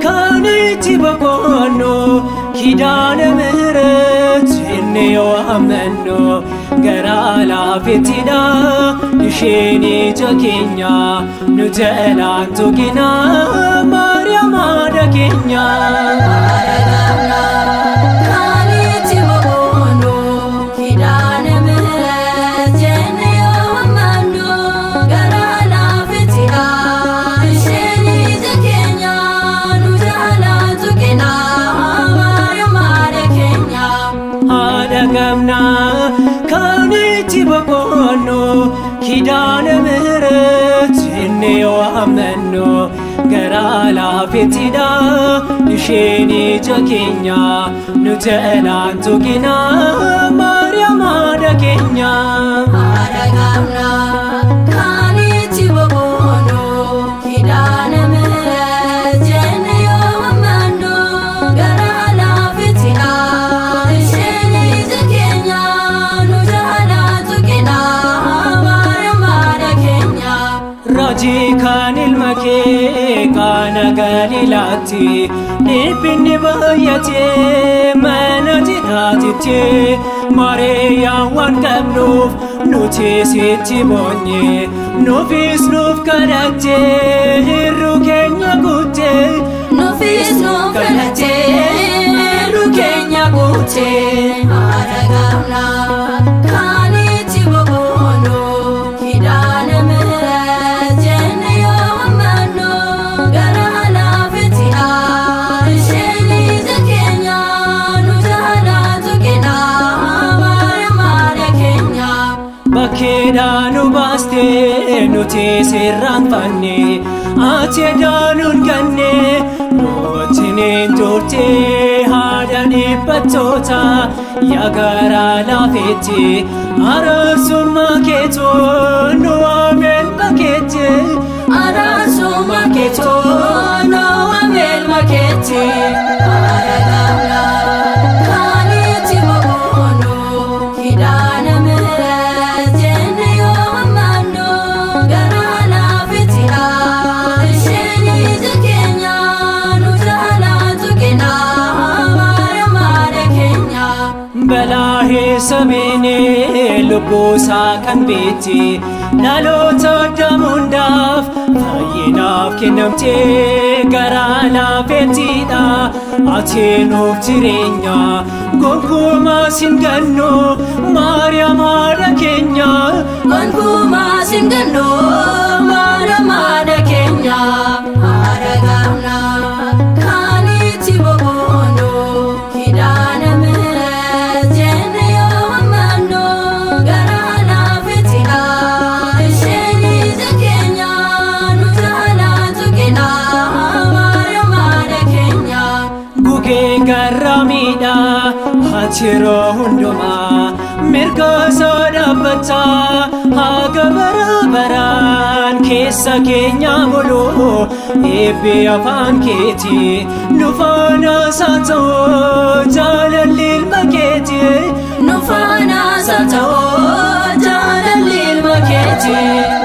Kan itti boqonnu Kidaana ምህረት jennee yoo amannu garaa laafettidha isheen ija keenya nu jalaan tuqina Maariyaam haadha keenya. Kan itti boqonnu Kidaana ምህረት jennee yoo amannu garaa laafettidha isheen ija keenya nu jalaan tuqina Maariyaam haadha keenya. Haadha qabnaa kan itti boqonnu Kidaana ምህረት jennee yoo amannu garaa laafettidha isheen ija keenya nu jalaan tuqina Maariyaam haadha keenya. Haadha qabnaa kan itti boqonnu Kidaana ምህረት jennee yoo amannu garaa laafettidha isheen ija keenya nu jalaan tuqina Maariyaam haadha keenya. Raajii kan ilma kee Qaana Galiilaatti dhiphinni baay'atee mana jiraatitti Maariyaam waan qabnuuf nuti sitti boonye nuufis nuuf kadhattee hir'uu keenya guuttee Nuufis nuuf kadhattee hir'uu keenya guuttee. Haadha qabnaa kan itti boqonnu Kidaana ምህረት jennee yoo amannu garaa laafettidha isheen ija keenya nu jalaan tuqina Maariyaam haadha keenya. Bakkeedhaa nu baastee nuti sirraanfanne ati edaanuun ganne nu wajjiniin turte haadha dhiphattoota yaa garaa laafetti araarsummaa keetoo nu waameen bakkeetti Araarsummaa keetoo nu waameen bakkeetti. Haadha qabnaa kan itti boqonnu Kidaana ምህረት jennee yoo amannu garaa laafettidha isheen ija keenya nu jalaan tuqina Maariyaam haadha keenya. Balaa sabeenee lubbuusaa kan beekte dhaloota addaam hundaaf fayyinaaf kennamtee garaa laafettidha ati nuuf jireenya gonkumaa sin gannu Maariyaam haadha keenya. Gonkumaa sin gannu Maariyaam haadha keenya. Haadha qabnaa kan itti boqonnu Kidaana ምህረት jennee yoo amannu garaa laafettidha isheen ija keenya nu jalaan tuqina Maariyaam haadha keenya. Gugee garraamiidha ati yeroo hundumaa mirga isaa dhaabbachaa haga bara baraan keessa keenya bulu eebbi afaan keetii nu faana isaa ta'u jaalalli ilma keetii Nu faana isaa ta'u jaalalli ilma keetii.